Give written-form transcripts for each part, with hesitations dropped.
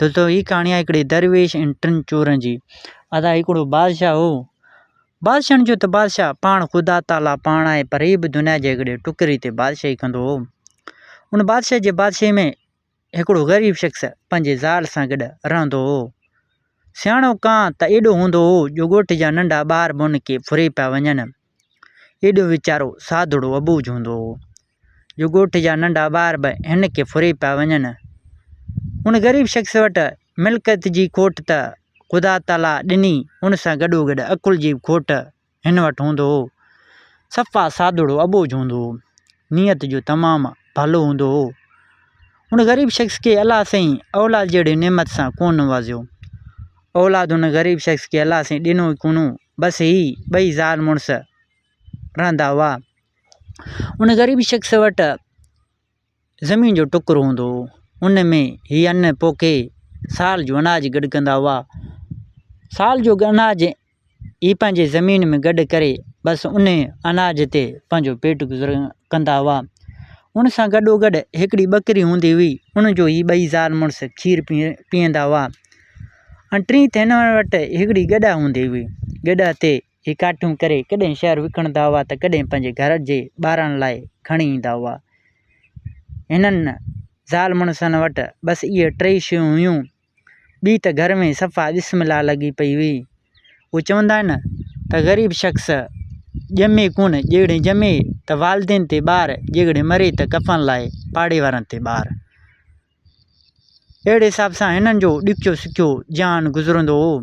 دوستو هي ڪهاڻي آهي هڪڙي درويش ۽ ٽن چورن جي. ادا هڪڙو بادشاهه هو. بادشاهن جو ته بادشاهه پاڻ خدا تعاليٰ پاڻ آهي پر هي به دنيا جي هڪڙي ٽڪري تي بادشاهي ڪندو هو. ان بادشاهه جي بادشاهي ۾ هڪڙو غريب شخص پنهنجي زال سان گڏ رهندو هو. سياڻو ڪانء ته ايڏو هوندو هو جو ڳوٺ جا ننڍا ٻار به ان کي ڦري پيا وڃن. ايڏو ويچارو سادڙو اٻوجهه هوندو هو جو ڳوٺ جا ننڍا ٻار به هن کي ڦري پيا وڃن. ان غريب شخص وٽ ملڪيت جي کوٽ ته خدا تعاليٰ ڏني ان سان گڏوگڏ عقل جي به کوٽ هن وٽ هوندو هو. صفا سادڙو اٻوجهه هوندو هو. نيت جو تمام ڀلو هوندو هو. ان غريب شخص کي الله سائين اولاد جهڙي نعمت سان ڪونه نوازيو. اولاد ان غريب شخص کي الله سائين ڏنو ئي ڪونه. بس هي ٻئي زال مڙس رهندا هئا. ان غريب شخص وٽ زمين جو ٽڪرو هوندو هو. ان ۾ هي ان پوکي سال جو اناج گڏ ڪندا هئا. سال جو اناج هي پنهنجي زمين ۾ گڏ ڪري بس ان اناج تي پنهنجو پيٽ گذر ڪندا هئا. ان سان گڏوگڏ هڪڙي ٻڪري هوندي هئي ان جو هي ٻئي زال مڙس کير پيئندا هئا. ۽ ٽين ته هن وٽ هڪڙي گڏهه هوندي هئي. گڏهه تي هي ڪاٺيون ڪري ڪڏهن شهر وڪڻندا هئا ته ڪڏهن پنهنجي گهر جي ٻارن لاء کڻي ايندا هئا. هنن زال مڙسن وٽ بس اهي ٽئي شيون هيون. ٻي ته گهر ۾ صفا بسم الله لڳي پئي هئي. هو چوندا آهن ته غريب شخص ڄمي ڪونه، جيڪڏهن ڄمي ته والدين تي ٻار، جيڪڏهن مري ته ڪفن لاء پاڙي وارن تي ٻار. اهڙي حساب سان هنن جو ڏکيو سکيو جهان گذرندو هو.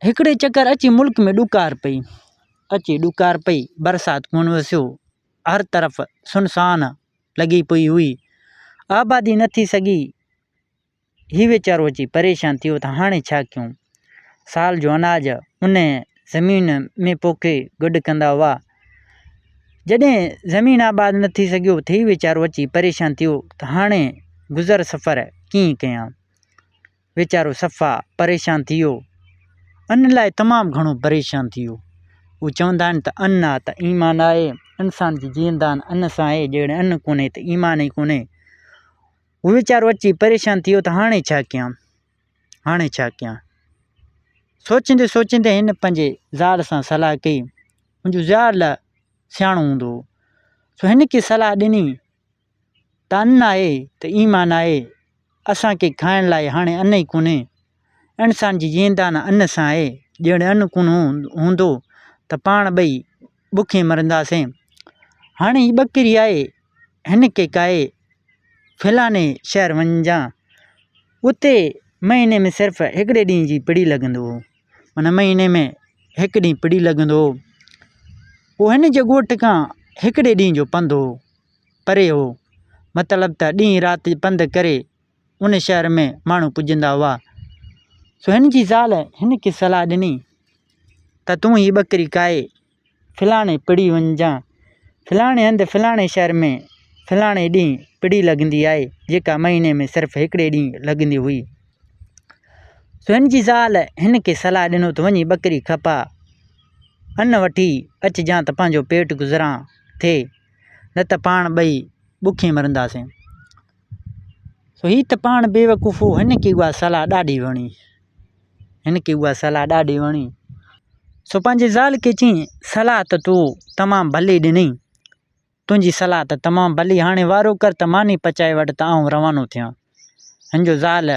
هڪڙي چڪر اچي ملڪ ۾ ڏڪار پئي. اچي ڏڪار پئي، برسات ڪونه وسيو، هر طرف سنسان لڳي پئي هئي. آبادي نه ٿي سگهي. هي ويچارو اچي پريشان ٿيو ته هاڻي ڇا ڪيون؟ سال جو اناج ان زمين ۾ پوکي گڏ ڪندا هئا. جڏهن زمين آباد نه ٿي سگهيو ته هي ويچارو اچي پريشان ٿيو ته هاڻي گذر سفر ڪيئن ڪيان؟ ويچارو صفا پريشان ٿي ويو. ان لاء تمام گهڻو پريشان ٿي ويو. هو چوندا آهن ته ان آ ته ايمان آهي، انسان جي جيئندان ان سان آهي، جيڪڏهن ان ڪونهي ته ايمان ئي ڪونهي. هو ويچارو اچي پريشان ٿي ويو ته هاڻي ڇا ڪيان، هاڻي ڇا ڪيان. سوچيندي سوچيندي هن پنهنجي زال سان صلاح ڪئي. هن جو زال سياڻو هوندو هو، سو هن کي صلاح ڏني ته ان آهي ته ايمان آهي، اسان کي کائڻ لاء هاڻي ان ئي ڪونهي. انسان جي جيئندان ان سان آهي، جيئڙي ان ڪونه هوندو ته پاڻ ٻئي بکين مرنداسين. هاڻي هي ٻڪري آهي، هن کي ڪاهي فلاڻي شهر وڃجان. اتي مهيني ۾ صرف هڪڙي ڏينهن جي پڙي لڳندو هو. معنيٰ مهيني ۾ هڪ ڏينهن پڙي لڳندو هو. اهو هن جي ڳوٺ کان هڪڙي ڏينهن جو پنڌ هو، پري هو. مطلب ته ڏينهن رات پنڌ ڪري ان شهر ۾ ماڻهو پڄندا هئا. سو هن جي زال هن کي صلاح ڏني ته تون هي ٻڪري ڪاهي فلاڻي پڙي وڃجان. فلاڻي هنڌ فلاڻي شهر ۾ فلاڻي ڏينهن پڙي لڳندي آهي، جيڪا مهيني ۾ صرف هڪڙي ڏينهن لڳندي هئي. سو هن جي زال هن کي صلاح ڏنو ته وڃي ٻڪري کپاء، ان وٺي اچجان ته پنهنجو پيٽ گذران ٿئي، نه ته پاڻ ٻئي بکين مرنداسين. سو هي ته پاڻ بيوقوف هو، هن کي اها صلاح ڏاڍي وڻي. هن کي اها صلاح ڏاڍي وڻي. سو پنهنجي زال کي چيائين، صلاح ته تو تمام ڀلي ڏني. تنهنجي صلاح ته تمام ڀلي، هاڻي وارو ڪر ته ماني پچائي وٺ ته آئون روانو ٿيان. هن جو زال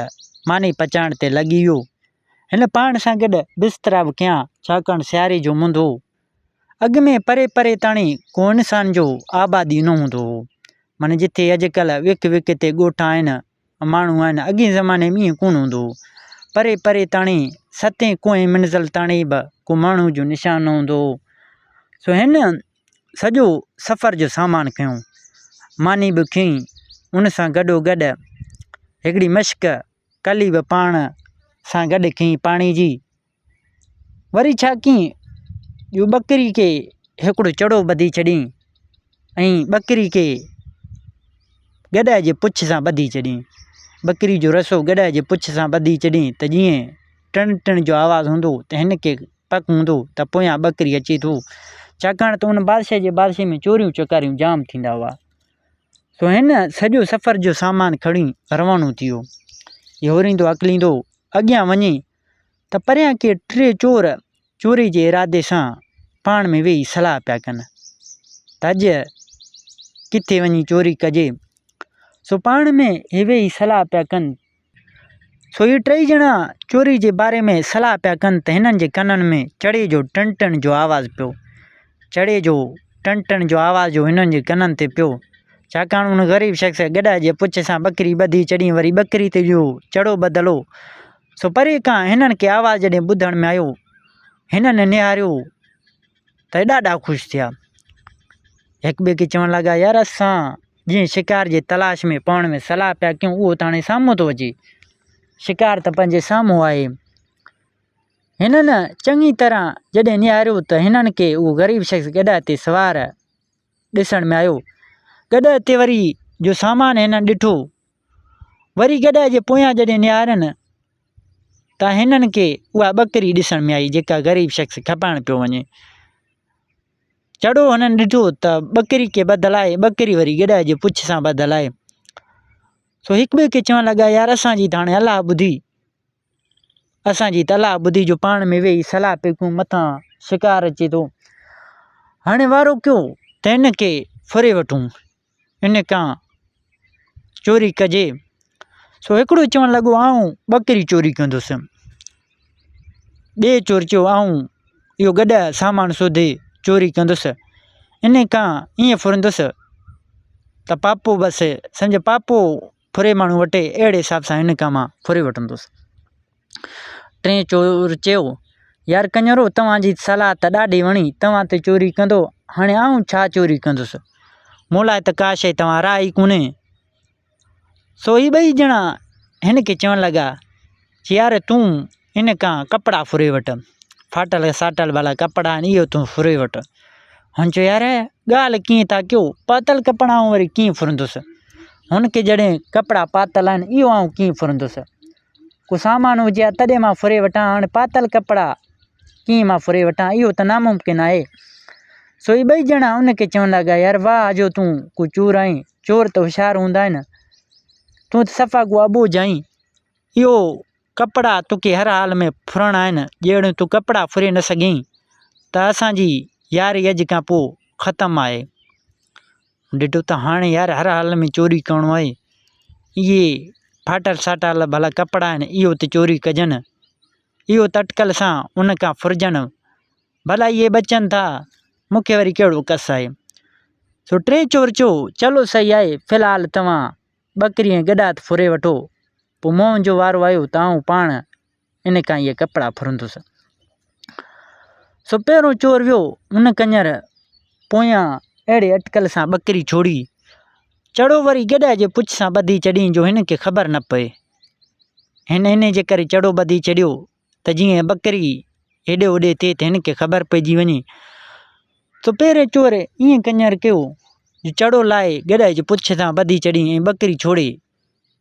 ماني پچائڻ تي لڳي ويو. هن پاڻ سان گڏ بسترا به کنيا، ڇاڪاڻ سياري جو مند هو. اڳ ۾ پري پري تاڻي ڪو انسان جو آبادي نه هوندو هو. معنيٰ جتي اڄڪلهه وک وک تي ڳوٺ آهن، ماڻهو آهن، اڳئين زماني ۾ ائين ڪونه هوندو هو. پري پري تاڻي ستين ڪوهين منزل تاڻي به ڪو ماڻهو جو نشان نه هوندو هو. سو هن سڄو سفر جو سامان کنيو. ماني به کنئي، ان سان گڏو گڏ هڪڙي مشڪ ڪلي به پاڻ سان گڏ کنئي پاڻي جي. وري ڇا ڪيئين جو ٻڪري کي هڪڙو چڙو ٻڌي ڇڏيائين ۽ ٻڪري کي گڏهه جي پڇ سان ٻڌي ڇڏيائين. ٻڪري جو رسو گڏهه جي پڇ سان ٻڌي ڇڏيائين ته جيئن ٽڻ ٽڻ جو آواز هوندو ته هن کي پڪ هوندو ته پويان ٻڪري اچي ٿو. ڇاڪاڻ ته ان بادشاهه جي بادشاهي ۾ چوريون چڪاريون جام ٿيندا هئا. سو هن سڄو سفر جو سامان کڻي روانو ٿي ويو. هي هوريندو هڪليندو اڳيان وڃي ته پريان ڪي ٽي چور چوري جي ارادي سان پاڻ ۾ ويهي صلاح پيا ڪن ته اڄ ڪٿي وڃي چوري ڪجي. سو پاڻ ۾ هي ويهي صلاح پيا ڪن. سو هي ٽئي ڄڻا چوري جي باري ۾ صلاح پيا ڪن ته هنن جي ڪنن ۾ چڙي جو ٽن ٽن جو آواز پيو. چڙي جو ٽن ٽن جو آواز جو هنن جي ڪنن تي پيو. ڇاڪاڻ ان غريب شخص گڏهه جي پڇ سان ٻڪري ٻڌي چڙهي وري ٻڪري تي جو چڙو ٻڌل هو سو پري کان هنن کي آواز جڏهن ٻڌڻ ۾ آيو هنن نهاريو ته ڏاڍا خوش ٿيا. هڪ ٻئي کي چوڻ لڳا يار اسان جنهن شڪار جي تلاش ۾ پاڻ ۾ صلاح پيا ڪيون اهو ته هاڻي سامهون ٿو اچي. شڪار ته پنهنجي سامهون آهي. هنن چڱي طرح جڏهن نهاريو ته هنن کي اهو غريب شخص گڏهه تي سوار ڏسڻ ۾ آيو. گڏهه تي وري جو سامان هنن ڏٺو. وري گڏهه جي پويان جڏهن نهارين ته هنن کي اها ٻڪري ڏسڻ ۾ آئي جيڪا غريب شخص کپائڻ پيو وڃي. چڙو هنن ڏٺو ته ٻڪري کي ٻڌل آهي، ٻڪري وري گڏهه جي پڇ سان ٻڌل آهي. سو هڪ ٻئي کي چوڻ لڳا يار اسان جي ته هاڻي الله ٻڌي، اسان جي ته الله ٻڌي جو پاڻ ۾ ويهي صلاح پئي ڪيون مٿان شڪار اچي ٿو. هاڻي وارو ڪيو ته هن کي ڦري وٺون. ان کان چوري ڪجي. سو هڪڙو چوڻ لڳو آئون ٻڪري چوري ڪندس. ٻئي چور چيو آئون اهو گڏهه سامان سوڌي چوري ڪندس. ان کان ائين ڦرندس ته پاپو بس سمجهه پاپو ڦري ماڻهو وٽي اهڙي حساب سان ان کان مان ڦري وٺندس. ٽئين چور چيو، يار ڪڃرو توهان جي صلاح ته ڏاڍي وڻي، توهان ته چوري ڪندو، هاڻي آئون ڇا چوري ڪندس؟ مون لاء ته ڪا شيء توهان راء ئي ڪونهي. سو هي ٻئي ڄڻا هن کي چوڻ لڳا، چي يار تون ان کان ڪپڙا ڦري وٺ، ڦاٽل ساٽل ڀلا ڪپڙا آهن اهو تون ڦري وٺ. هن چيو يار ڳالهه ڪيئن ٿا ڪيو، پاتل ڪپڙا آئون وري ڪيئن ڦرندس؟ هن کي جڏهن ڪپڙا پاتل آهن اهو آئون ڪيئن ڦرندس؟ ڪو سامان هجي ها تڏهن مان ڦري وٺان هاڻي پاتل ڪپڙا ڪيئن مان ڦري وٺان اهو ته ناممڪن آهي. سو هي ٻئي ڄڻا ان کي چوڻ لڳا يار واهه جو تون ڪو چور آهين، چور ته هوشيار هوندا آهن، تون ته صفا ڪو اٻوجهه آهين، اهو ڪپڙا توکي هر حال ۾ ڦرڻا آهن، جيئڙو تون ڪپڙا ڦري نه سگهين ته اسان جي ياري اڄ کان پوء ختم آهي. ڏٺو ته هاڻي يار هر حال ۾ چوري ڪرڻو آهي. اهي ڦاٽل ساٽل ڀلا ڪپڙا آهن اهو ته چوري ڪجن. اهو ته اٽڪل سان ان کان ڦرجن. ڀلا اهي بچن ٿا مون کي وري ڪهڙو ڪس آهي. سو ٽئين چور چيو چلو صحيح آهي في الحال توهان ٻڪري ۽ گڏا ته ڦري وٺو پوء منهنجو وارو آيو ته آئون پاڻ ان کان اهي ڪپڙا ڦرندس. سو پهريون چور ويو ان ڪڃر پويان اهڙي اٽڪل سان ٻڪري ڇوڙي، چڙو وري گڏهه جي پڇ سان ٻڌي ڇڏيائين جو هن کي خبر نه پئي. هن انهي جي ڪري چڙو ٻڌي ڇڏيو ته جيئن ٻڪري هيڏي هوڏي ٿئي ته هن کي خبر پئجي وڃي. سو پهرين چور ائين ڪڃر ڪيو جو چڙو لاهي گڏهه جي پڇ سان ٻڌي ڇڏيائين ۽ ٻڪري ڇوڙي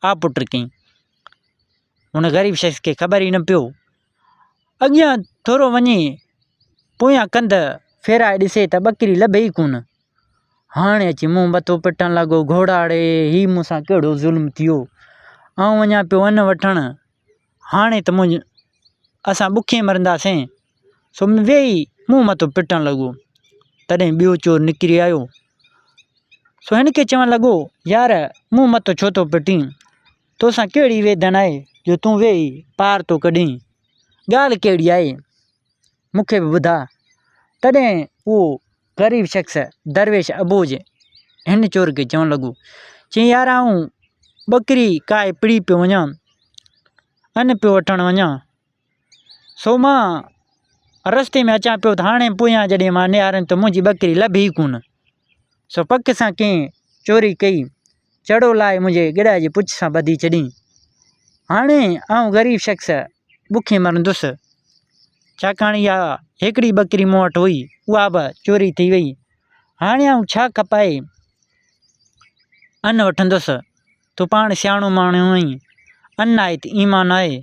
آ پٽ ڪيائين. هن غريب شخص کي خبر ئي نه پيو. اڳيان ٿورو وڃي پويان ڪنڌ ڦيرائي ڏسي ته ٻڪري لڀي ئي ڪونه. هاڻي اچي منهن مٿو پٽڻ لڳو، گهوڙا ڙي هي مون سان ڪهڙو ظلم ٿيو. آئون وڃان پيو ان وٺڻ، هاڻي ته منهنجو اسان بکين مرنداسين. سو ويهي منهن مٿو پٽڻ لڳو. تڏهن ٻيو چور نڪري آيو. سو هن کي چوڻ لڳو، يار منهن مٿو ڇو ٿو پٽين؟ توسان ڪهڙي ويڌن آهي جو تون ويهي پار ٿو ڪڍين؟ ڳالهه ڪهڙي آهي؟ مون کي به ٻڌاء. تڏهن اهو غريب شخص درويش اٻوجهه هن چور کي چوڻ لڳو، چيائين يار آئون ٻڪري ڪاهي پڙي پيو وڃان، ان پيو وٺڻ وڃان، سو مان رستي ۾ اچان پيو ته هاڻي پويان جڏهن مان نهاريم ته منهنجي ٻڪري لڀي ئي ڪونه. سو پڪ سان ڪنهن چوري ڪئي. چڙو لاهي منهنجي گڏهه جي پڇ سان ٻڌي ڇڏيائين. هاڻي آئون غريب شخص بکين مرندس. ڇاڪاڻ اها هڪڙي ٻڪري مون وٽ هئي، اها به چوري ٿي وئي. هاڻي آئون ڇا کپائي ان وٺندس. تون پاڻ سياڻو ماڻهو آهين. ان آهي ته ايمان آهي.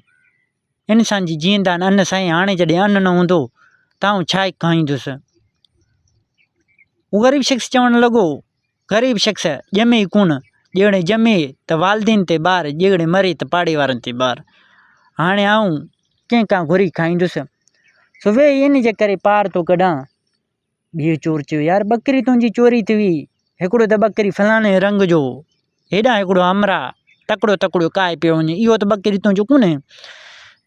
انسان جي جيئندان ان سائين هاڻي جڏهن ان نه هوندو ته آئون ڇا کائيندس. هو غريب شخص چوڻ لڳو، غريب شخص ڄمي ئي ڪونه، جيڪڏهن ڄمي ته والدين تي بار، جيڪڏهن مري ته پاڙي وارن تي بار. هاڻي آئون ڪنهن کان گهري کائيندس. سو ويهي ان جي ڪري پار ٿو ڪڍان. ٻيو چور چيو، يار ٻڪري تنهنجي چوري ٿي هئي. هڪڙو ته ٻڪري فلاڻي رنگ جو هو. هيڏانهن هڪڙو همراهه تڪڙو تڪڙو ڪاهي پيو وڃي. اهو ته ٻڪري تنهنجو ڪونهي.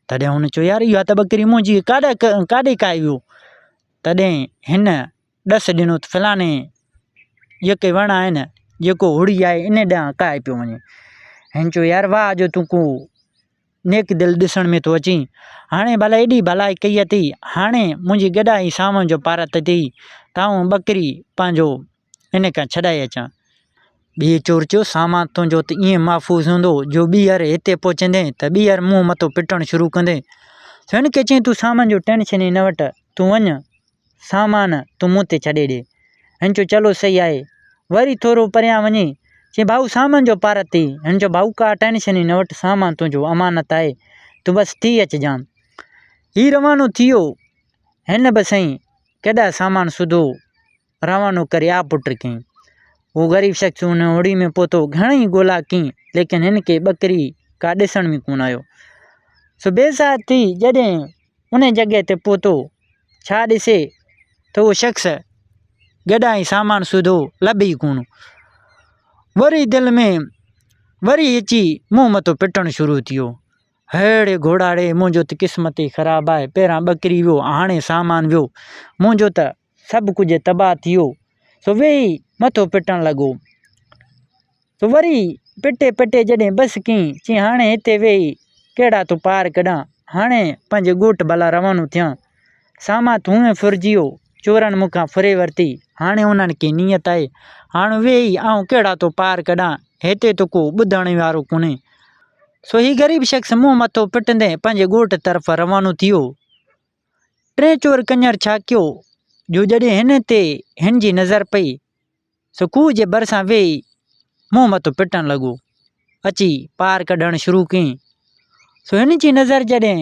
تڏهن هن چيو، يار اها ته ٻڪري منهنجي ڪاڏي ڪاڏي ڪاهي ويو. تڏهن هن ڏس ڏنو ته فلاڻي جيڪي وڻ آهن، جيڪو هڙي آهي، ان ڏانهن ڪاهي پيو وڃي. هن چيو، يار واهه جو تون ڪو نيڪ دل ڏسڻ ۾ ٿو اچين. هاڻي ڀلا ايڏي ڀلائي ڪئي اٿئي، هاڻي منهنجي گڏا ۽ سانوڻ جو پارت اٿئي ته آئون ٻڪري پنهنجو ان کان ڇڏائي اچان. ٻئي چور چيو، سامان تنهنجو ته ائين محفوظ هوندو جو ٻيهر هتي پهچندين ته ٻيهر منهن مٿو پٽڻ شروع ڪندين. سو هن کي چيائين، تون سامان جو ٽينشن ئي نه وٺ، تون وڃ، سامان تون مون تي ڇڏي ڏي. هن چيو چلو صحيح آهي. وري ٿورو پريان وڃي چيائين ڀائو سامان جو پارت ٿي. هن چيو ڀائو ڪا ٽينشن ئي نه وٺ سامان تنهنجو امانت آهي تون بس ٿي اچجان. هي روانو ٿي ويو. هن به سائين ڪيڏا سامان سوڌو روانو ڪري آ پٽ ڪيائين. هو غريب شخص ان هوڙي ۾ پهتو گهڻئي ڳولا ڪيائين ليڪن هن کي ٻڪري ڪا ڏسڻ ۾ ڪونه آيو. سو بيزار ٿي جڏهن ان جڳهه تي پهتو، ڇا ڏسي ته اهو شخص گڏا ۽ سامان سوڌو لڀي ئي ڪونه. وري دل ۾ وري اچي منهن مٿو پٽڻ شروع ٿي ويو. ههڙي گهوڙا ڙي منهنجو ته قسمت ئي خراب آهي، پهريان ٻڪري ويو هاڻي سامان ويو، منهنجو ته سڀ ڪجهه تباهه ٿي ويو. سو ويهي مٿو پٽڻ لڳو. سو وري پٽي پٽي جڏهن بس ڪيائين، چيائين هاڻي هتي ويهي ڪهڙا ٿو پار ڪڍان، هاڻي پنهنجي ڳوٺ ڀلا روانو ٿيان. سامان ته هونئن ڦرجي ويو، چورن مون کان ڦري ورتي، هاڻي انهن کي نيت آهي، هاڻ ويهي آئون ڪهڙا ٿو پار ڪڍان، هتي ته ڪو ٻڌڻ وارو ڪونهي. سو هي غريب شخص منهن مٿو پٽندي پنهنجي ڳوٺ طرف روانو ٿي ويو. ٽئين چور ڪڃر ڇا ڪيو جو جڏهن هن تي هن جي نظر پئي سو کوهه جي ڀرسان ويهي منهن مٿو پٽڻ لڳو. اچي پار ڪڍڻ شروع ڪيائين. سو هن جي نظر جڏهن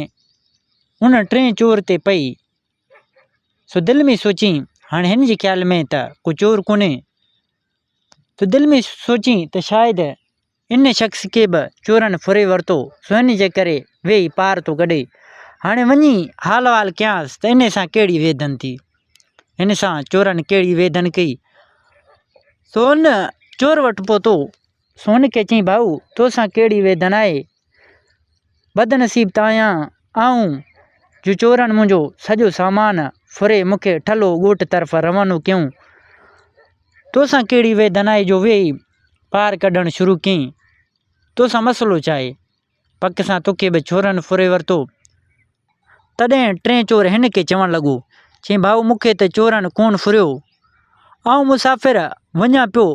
ان ٽئين چور تي پئي سو دل ۾ سوچيائين هاڻي هن جي خيال ۾ ته ڪو چور ڪونهي. سو دل ۾ سوچيائين ته شايد ان شخص کي به چورن ڦري ورتو، سو ان جي ڪري ويهي پار ٿو ڪڍي. هاڻي وڃي حال احوال ڪيانس ته انهي سان ڪهڙي ويڌن ٿي. هن سان چورن ڪهڙي ويڌن ڪئي. سو ان چور وٽ پهتو، سو هن کي چيائين ڀائو تو سان ڪهڙي ويڌن آهي؟ بدنصيب ته آهيان آئون جو چورن منهنجو سڄو سامان ڦري مون کي ٺلهو ڳوٺ طرف روانو ڪيائون. تو سان ڪهڙي ويڌن آهي جو ويهي پار ڪڍڻ شروع ڪيائين، توسان مسئلو ڇا آهي؟ پڪ سان توکي به ڇورن ڦري ورتو. تڏهن ٽئين چور هن کي چوڻ لڳو، چيائين ڀائو مون کي ته چورن ڪونه ڦريو. آئون مسافر وڃان پيو،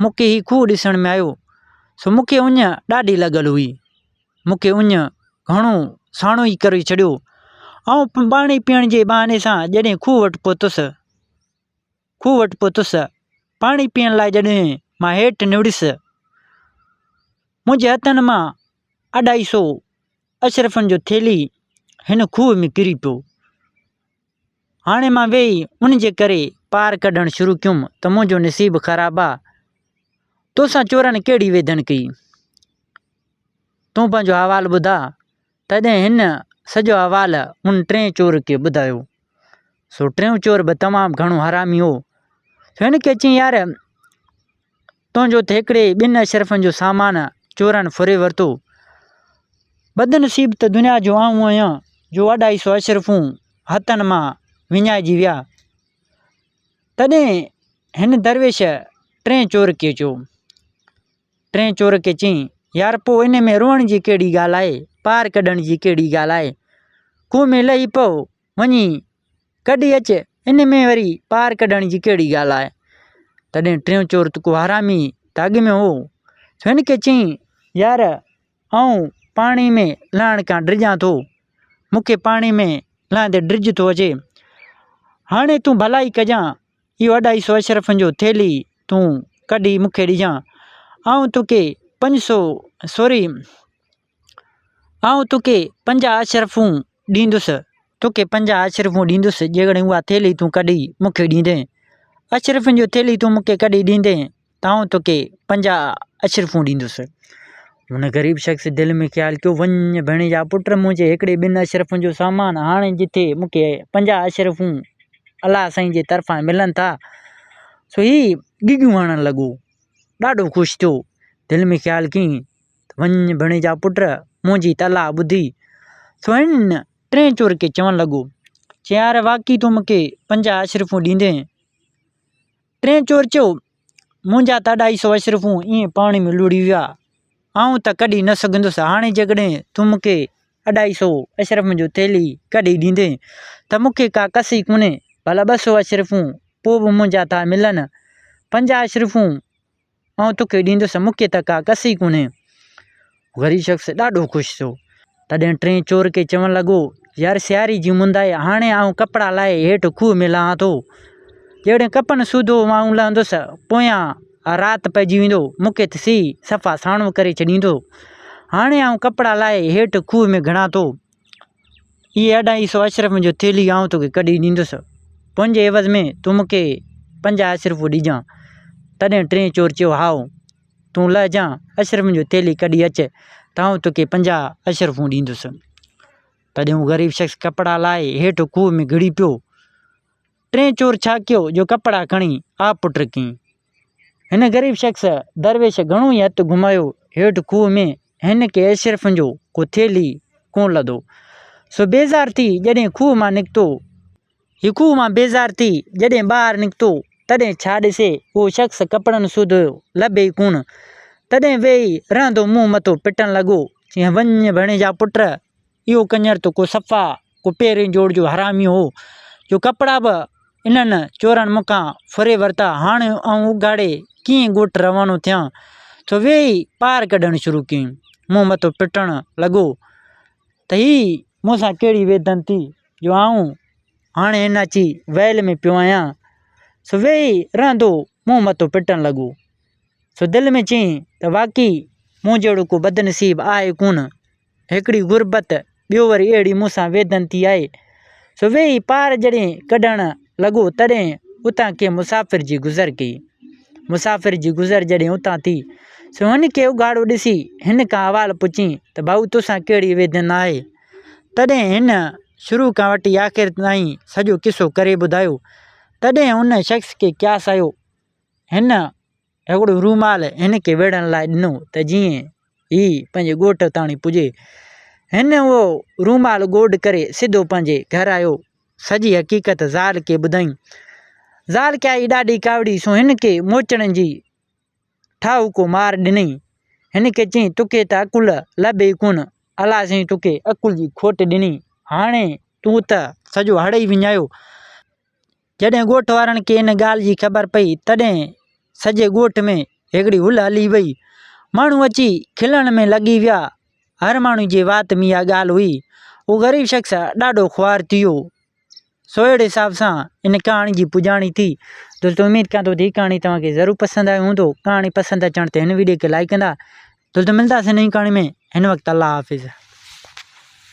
مون کي هي کوهه ڏسڻ ۾ آيو، سو مون کي اڃ ڏاڍي لڳل هئي. مون کي اڃ گهڻو ساڻو ئي ڪري ڇڏيو. آئون پاڻي پيئڻ جي بهاني سان جڏهن کوهه وٽ پهتس، کوهه وٽ پهتس. پاڻي پيئڻ لاء جڏهن مان هيٺ نوڙيس، منهنجي هٿن مان اڍائي سو اشرفن جو ٿيلهي هن کوهه ۾ ڪري پيو. هاڻي مان ويهي ان جي ڪري پار ڪڍڻ شروع ڪيم ته منهنجو نصيب خراب آ. توسان چورن ڪهڙي ويڌن ڪئي؟ تون پنهنجو احوال ٻڌاء. تڏهن هن سڄو احوال ان ٽئين چور کي ٻڌايو. سو ٽيون چور به تمام گهڻو حرامي هو. سو هن کي چيائين يار تنهنجو ته هڪڙي ٻن اشرفن جو سامان چورن ڦري ورتو. بدنصيب ته دنيا جو آئون آهيان جو اڍائي سو اشرفون هٿن مان وڃائجي ويا. تڏهن هن درويش ٽئين چور کي چيو. ٽئين چور کي چيائين، يار پوء ان ۾ روئڻ جي ڪهڙي ڳالهه آهي، پار ڪڍڻ جي ڪهڙي ڳالهه آهي. کوهه ۾ لهي پئو، وڃي ڪڍي اچ، ان ۾ وري پار ڪڍڻ جي ڪهڙي ڳالهه آهي. تڏهن ٽيون چور ته ڪو حرامي ته اڳ ۾ هو، سو هن کي چيائين، يار آئون پاڻي ۾ لهڻ کان ڊڄان ٿو، مون کي پاڻي ۾ لهندي ڊڄ ٿو اچي. هاڻي تون ڀلائي ڪجان، اهو اڍائي سو اشرفن جو ٿيلهي تون ڪڍي مون کي ڏجان، آئون توکي 500 سوري آئون توکي 50 اشرفون ڏيندس، توکي 50 اشرفون ڏيندس جيڪڏهن اها ٿيلهي تون ڪڍي مون کي ڏيندين. اشرفن جو ٿيلهي تون مون کي ڪڍي ڏيندين ته آئون توکي 50 اشرفون ڏيندس. هن غريب شخص دل ۾ خيال ڪيو، وڃ ڀيڻي جا پٽ، منهنجي هڪڙي ٻن اشرفن جو سامان هاڻي جتي مون کي 50 اشرفون الله سائين جي طرفان ملن ٿا. سو هي ڳڳيون هڻڻ لڳو، ڏاڍو خوش ٿيو. دل ۾ خيال ڪيائين ته وڃ ڀيڻي جا پٽ، منهنجي ته الله ٻڌي. سو هن ٽئين چور کي چوڻ لڳو، چي يار واقعي تون مون کي 50 اشرفون ڏيندين؟ ٽئين چور چيو، منهنجا ته اڍائي سو اشرفون ائين پاڻي ۾ لڙهي ويا، آئون ته ڪڍي نه سگهندس، هاڻي جيڪڏهن تون مون کي اڍائي سو اشرفن جو ٿيلهي ڪڍي ڏيندين ته مون کي ڪا ڪس ئي ڪونهي، ڀلا 200 اشرفون پوء به منهنجا ٿا ملن، 50 اشرفون آئون توکي ڏيندس، مون کي ته ڪا ڪس ئي ڪونهي. غريب شخص ڏاڍو خوش ٿيو. تڏهن ٽئين چور کي چوڻ لڳو، يار سياري جي مند آهي، هاڻي آئون ڪپڙا لاهي هيٺ کوهه ۾ لهان ٿو. جيڪڏهن ڪپن سوڌو آئون لهندس، پويان رات پئجي ويندو، مون کي ته سيء صفا ساڻو ڪري ڇڏيندو. هاڻي آئون ڪپڙا لاهي هيٺ کوهه ۾ گهڙان ٿو. اهي اڍائي سو اشرفن جو ٿيلهي آئون توکي ڪڍي ڏيندس، پنهنجي عيوض ۾ تون مون کي 50 اشرفون ڏجان. تڏهن ٽئين چور چيو، هائو، تون لهجان، اشرفن جو ٿيلهي ڪڍي اچ ته آئون توکي 50 اشرفون ڏيندس. تڏهن هو غريب شخص ڪپڙا لاهي هيٺ کوهه ۾ گهڙي پيو. ٽئين چور ڇا ڪيو جو ڪپڙا کڻي آ پٽ ڪيائين. هن غريب شخص درويش گهڻو ئي هٿ گهمايو هيٺ کوهه ۾ هن کي اشرفن جو ڪو ٿيلهي ڪونه لڌو. سو بيزار ٿي جڏهن کوهه مان نڪتو. هي کوهه مان بيزار ٿي جڏهن ٻاهر نڪتو تڏهن ڇا ڏسي اهو شخص ڪپڙن سوڌو لڀي ئي ڪونه. تڏهن ويهي رهندو منهن مٿو پٽڻ لڳو. چيائين وڃ ڀڻي جا پٽ اهو ڪڃر ته ڪو صفا ڪو پهرين جوڙ جو حرامي هو جو ڪپڙا به انهن چورن مون کان ڦري ورتا، هاڻ آئون اگهاڙي ڪيئن ڳوٺ روانو ٿيان؟ سو ويهي پار ڪڍڻ شروع ڪيائين. منهن مٿو پٽڻ لڳو ته هي مون سان ڪهڙي ويڌن ٿي جو آئون هاڻي هن اچي ويل ۾ پيو آهيان. سو ويهي رهندو منهن مٿو پٽڻ لڳو. سو دل ۾ چيائين ته واقعي مون جهڙو ڪو بدنصيب آهي ڪونه. هڪڙي غربت، ٻيو وري اهڙي مون سان ويڌن ٿي آهي. سو ويهي پار جڏهن ڪڍڻ لڳو، تڏهن اتان ڪنهن مسافر جي گذر ڪئي. مسافر جي گذر جڏهن اتان ٿي، سو هن کي اگهاڙو ڏسي هن کان احوال پڇين ته ڀائو توسان ڪهڙي ويڌن آهي؟ تڏهن هن شروع کان وٺي آخر تائين سڄو قصو ڪري ٻڌايو. تڏهن ان شخص کي قياس آيو. هن هڪڙو رومال هن کي ويڙهڻ لاء ڏنو ته جيئن هي پنهنجي ڳوٺ تاڻي پڄي. هن اهو رومال گوڏ ڪري سڌو پنهنجي گهر آيو. سڄي حقيقت زال کي ٻڌائين. زال کي آئي ڏاڍي ڪاوڙي سو هن کي موچڙن جي ٺاهوڪو مار ڏنائين. هن کي چيائين توکي ته عقل لڀي ئي ڪونه. الله سائين توکي عقل جي کوٽ ڏني. هاڻي تون ته سڄو هڙ ئي وڃايو. جڏهن ڳوٺ وارن کي ان ڳالهه جي خبر پئي، تڏهن سڄي ڳوٺ ۾ هڪڙي هل هلي وئي. ماڻهو اچي کلڻ ۾ لڳي ويا. هر ماڻهو جي وات ۾ اها ڳالهه هئي. اهو غريب شخص ڏاڍو خوار ٿي ويو. سو اهڙي حساب سان ان ڪهاڻي جي پڄاڻي ٿي. دوستو اميد ڪيان ٿو ته هي ڪهاڻي توهان کي ضرور پسند آيو هوندو. ڪهاڻي پسند اچڻ تي هن وڊيو کي لائيڪ ڪندا. دوستو ملنداسين نئين ڪهاڻي ۾ هن وقت الله حافظ.